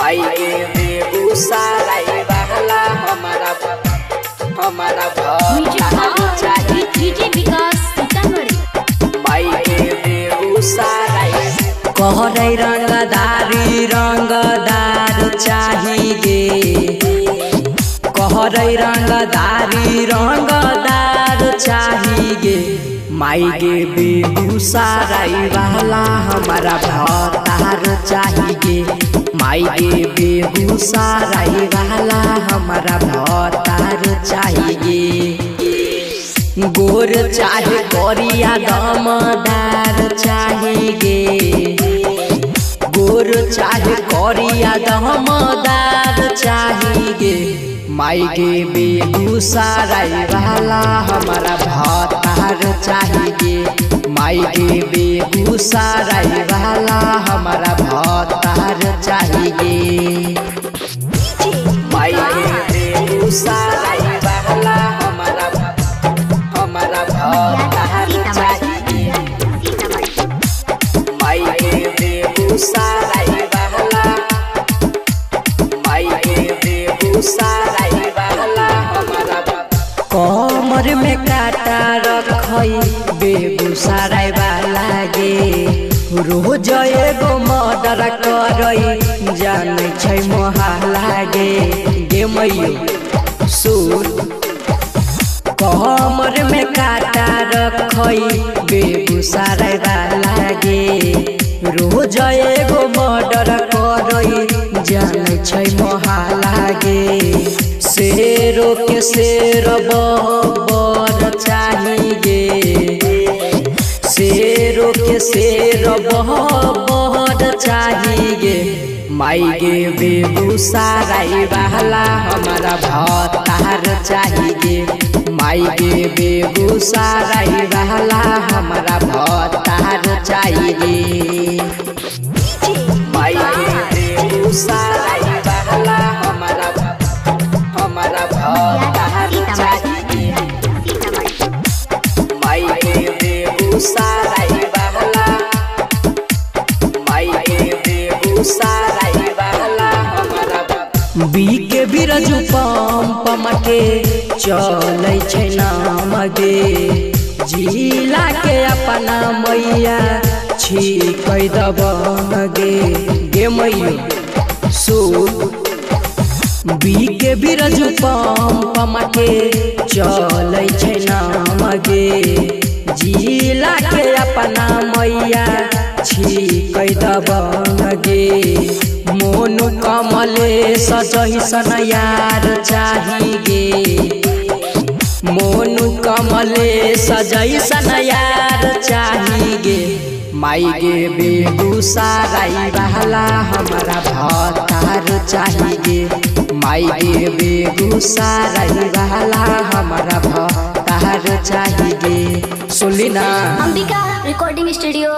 माई के बेगूसराय वाला हमारा हमारा भतार चाही। डीजे विकास सीतामढ़ी। माई के बेगूसराय कहरै रंगदारी रंगदार चाही गे, कहरै रंगदारी रंगदार चाही गे। माई गे बेगूसराय वाला हमारा भतार चाही गे। माई गे बेगूसराय वाला हमारा भतार चाही गे। गोर चाहे करिया दमदार चाही गे, गोर चाहे करिया दमदार चाही गे। माई गे बेगूसराय वाला हमारा भतार चाही गे। माई गे बेगूसराय वाला हमारा भतार चाही गे। माई के बेगूसराय वाला हमारा हमारा भतार चाही गे। माई के बेगूसराय वाला, माई के बेगूसराय वाला हमारा। कमर में काटा रखई बेगूसराय वाला गे, रोज एगो मर्डर करई जानै छै मोहल्ला गे। गे मैयो सुन, कमर में काटा रखई बेगूसराय वाला गे, रोज एगो मर्डर करई जानै छै मोहल्ला गे। शेरो के शेर बब्बर चाही गे, शेरो के शेर बब्बर चाही गे। माई गे बेगूसराय वाला हमारा भतार चाही गे। माई गे बेगूसराय वाला हमारा भतार चाही गे। माई के बेगूसराय वाला हमारा हमारा भतार चाही गे। माई के बेगूसराय वाला, माई के बेगूसराय वाला हमारा। बी के बिरजू पंप के चलै छै नाम गे, जिला के अपना मैया छिकै दबंग गे। गे मैयो सुन, बी के बिरजू पंप के चलै छै नाम गे, जिला के अपना मैया छिकै दबंग गे। मोनू कमले सजैसन यार चाही गे, मोनू कमले सजैसन यार चाही गे। माई गे बेगूसराय वाला हमारा भतार चाही गे। माई गे बेगूसराय वाला हमारा भतार चाही गे। सुनली ना। Ambika recording studio